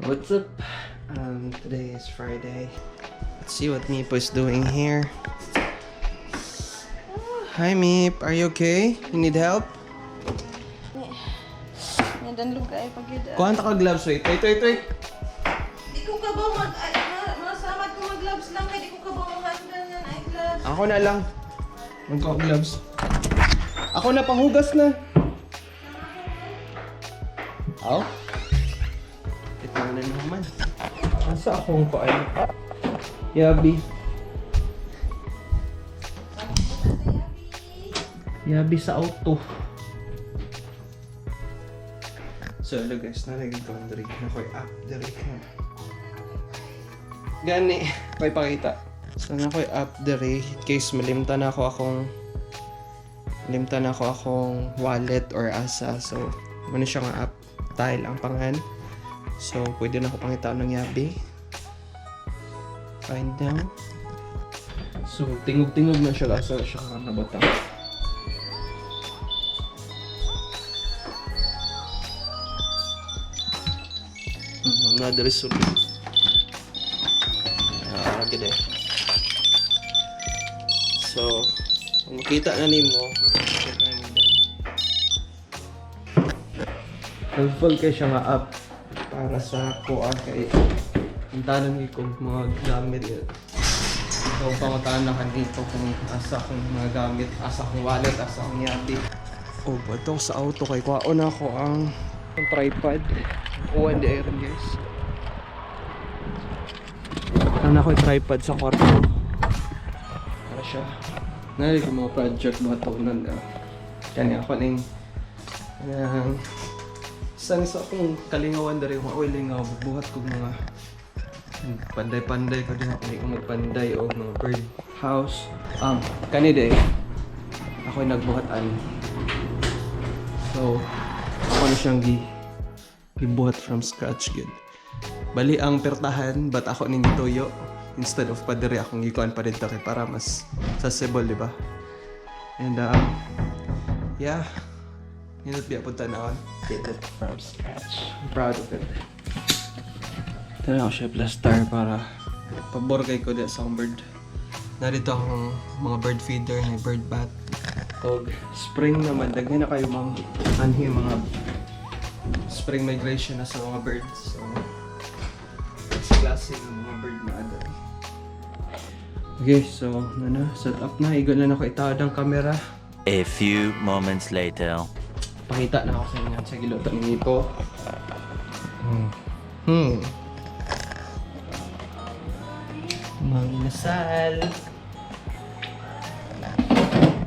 What's up? Today is Friday. Let's see what Meepo is doing here. Hi, Meep. Are you okay? You need help? Nadanlog ay pag yun. Kuha ka gloves. Wait, wait, wait, wait. Di ko ka ba mag... Ay, masamad ko mag-gloves lang kay di ko ka ba mag-handle yan ay gloves. Ako na lang. Magkuha gloves. Ako na, panghugas na. Aw? Ito na naman. Asa akong kuan? Yabi. Yabi sa auto. So, hello guys. Nalagay ko ang diri. Nakoy app diri. Gani. May pakita. So, nakoy app diri. In case malimtan ako akong wallet or asa. So, ano siya nga app? Tile ang pangan. So, pwede na ako pangitaan ng yabi. Find now. So, tingog-tingog na siya. Asa na siya nabata. Another solution. Ah, gede. So, kung makita na nimo, check na nimo dan. Helpful kay siya nga app para sa kuha kay ang tanan ko mga gamit. Ikaw pangutahan na dito kung asa akong mga gamit, asa akong wallet, asa akong yabi. Oh, bato sa auto kay kuhaon na ako ang tripod. Kuha di iron guys. Ano ako yung tripod sa kwarto. Para siya. Nalagay ko mga project mga taonan na. Kanya ako ning saan sa akong kalingawan dari kung ako'y lingaw, buhat kong mga panday-panday ko din ako ko magpanday o mga bird house. Kani de ako'y nagbuhat ani. So, ako na siyang gibuhat from scratch gud. Bali ang pertahan, but ako ning gituyo instead of padiri akong gikuan pa dito kay para mas accessible, di ba? And yeah, nindot biya punta na. Did it from scratch. I'm proud of it. Tara ako siya plaster para pabor kay ko di sa akong bird. Narito akong mga bird feeder na bird bath. Og spring naman, daghan na kayo mga anhi mga spring migration na sa mga birds. So, sa klase ng mga bird na adal. Okay, so ano, set up na. Igo na ako itaod ang camera. A few moments later. Pakita na ako sa inyo sa giluto ni Nipo. Mang inasal.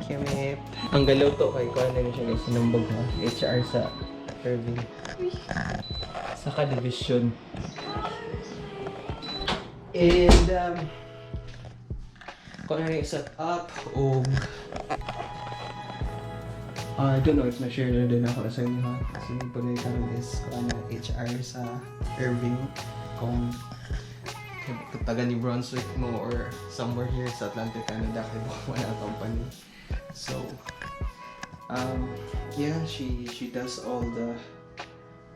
Kimip. Ang galuto kay ko ano siya guys, sinumbog ha. HR sa Irving. Sa ka-division. And kung ano yung set up o I don't know if na-share na din ako sa inyo ha. Kasi yung panay karon is kung ano, HR sa Irving. Kung taga New Brunswick mo or somewhere here sa Atlantic Canada kay wala company. So, yeah, she does all the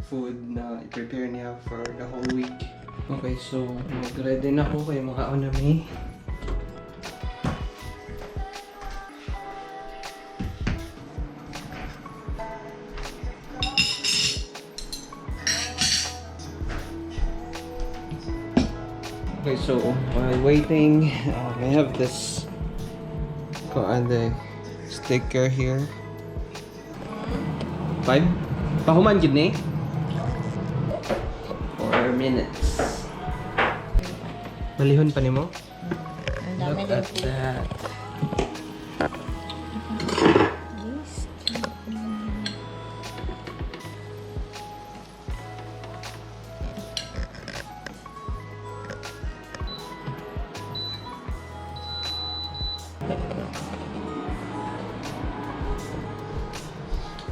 food na i-prepare niya for the whole week. Okay, so mag-ready na ako kay mga na may. Okay, so while waiting, I have this kuan the sticker here. 5? Pahuman gid ni? 4 minutes. Balihon pa nimo? Ang dami Look at that. This.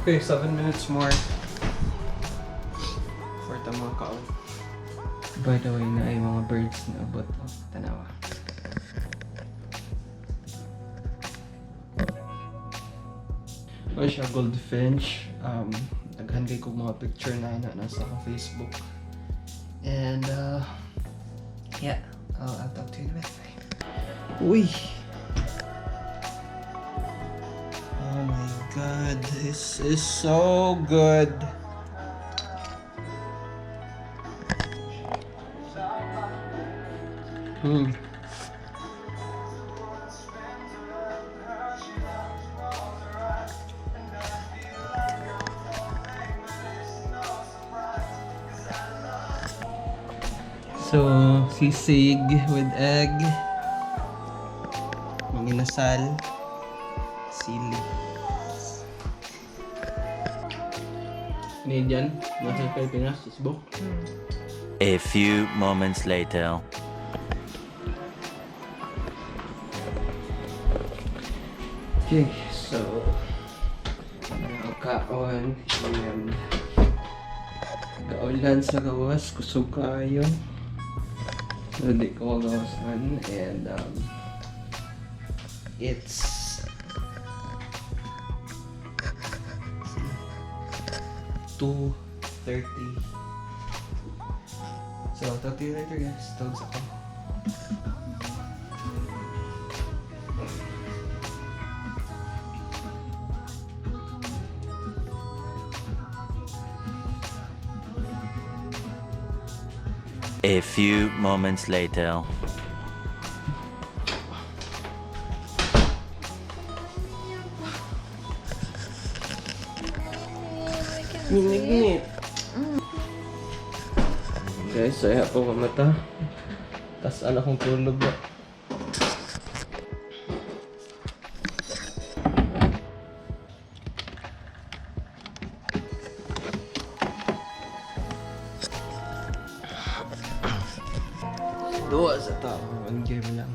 Okay, 7 minutes more for the mga kaon. By the way, na ay mga birds na abot. Oh, tanawa. Oh, siya goldfinch. Daghan kay kog mga picture na nasa akong Facebook. And yeah, I'll talk to you in a bit. Bye. Uy! Oh my God, this is so good. So, sisig with egg, manginasal, sili. Ano yun dyan? Nasa Pilipinas, Cebu. A few moments later. Okay, so kaon and kaulan sa gawas, kusog kaayo. So, di ko kagawasan and it's 2:30. So, I'll talk to you later, guys. Dogs ako. A few moments later. Minignit. Guys, saya po mamata. Tas ano akong tulog ba? Duwa sa tao. One game lang.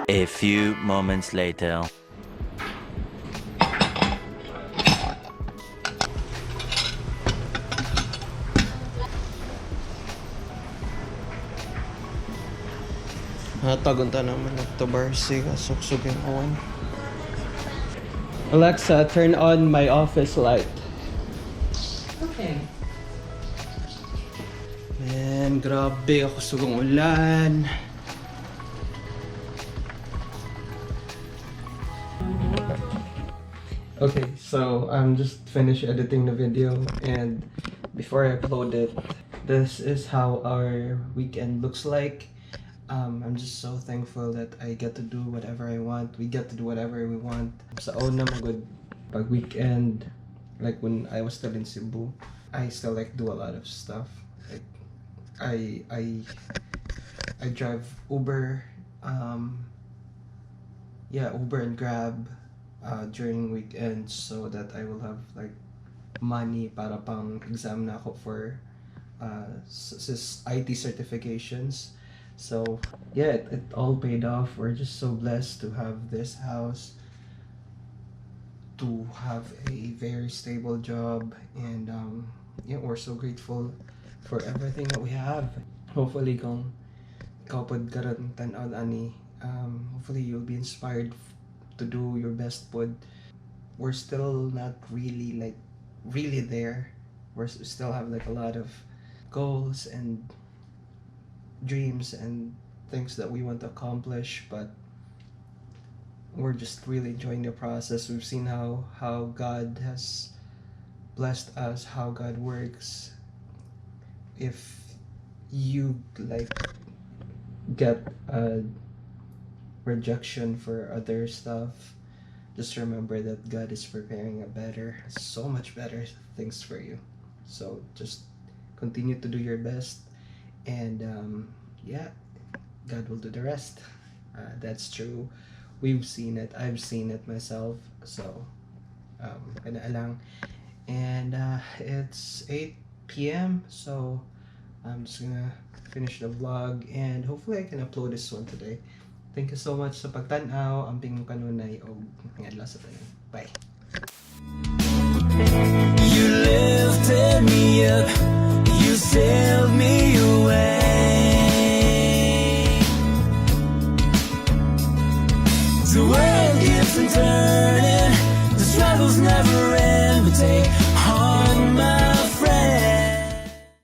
A few moments later. Hatag unta naman nagtabarsi kasuksug yung awan. Alexa, turn on my office light. Okay. Man, grabe ako sugong ulan. Okay, so I'm just finished editing the video, and before I upload it, this is how our weekend looks like. I'm just so thankful that I get to do whatever I want. We get to do whatever we want. Sa una good pag weekend, like when I was still in Cebu, I still like do a lot of stuff. Like I drive Uber, yeah, Uber and Grab during weekends so that I will have like money para pang exam na ako for IT certifications. So yeah, it all paid off. We're just so blessed to have this house, to have a very stable job, and yeah, we're so grateful for everything that we have. Hopefully, kung ikaw pod karon tan-aw ani, hopefully you'll be inspired to do your best pod. We're still not really like really there. We still have like a lot of goals and dreams and things that we want to accomplish, but we're just really enjoying the process. We've seen how God has blessed us, how God works. If you like get a rejection for other stuff, just remember that God is preparing a better, so much better things for you. So just continue to do your best, and yeah, God will do the rest. That's true. We've seen it. I've seen it myself. So, kana lang. And it's 8 p.m. So I'm just gonna finish the vlog and hopefully I can upload this one today. Thank you so much sa pagtan-aw. Amping mo kanunay og ngadlaw sa tanan. Bye. You lifted me up, you sailed me away. The world keeps on turning, the struggles never end. But take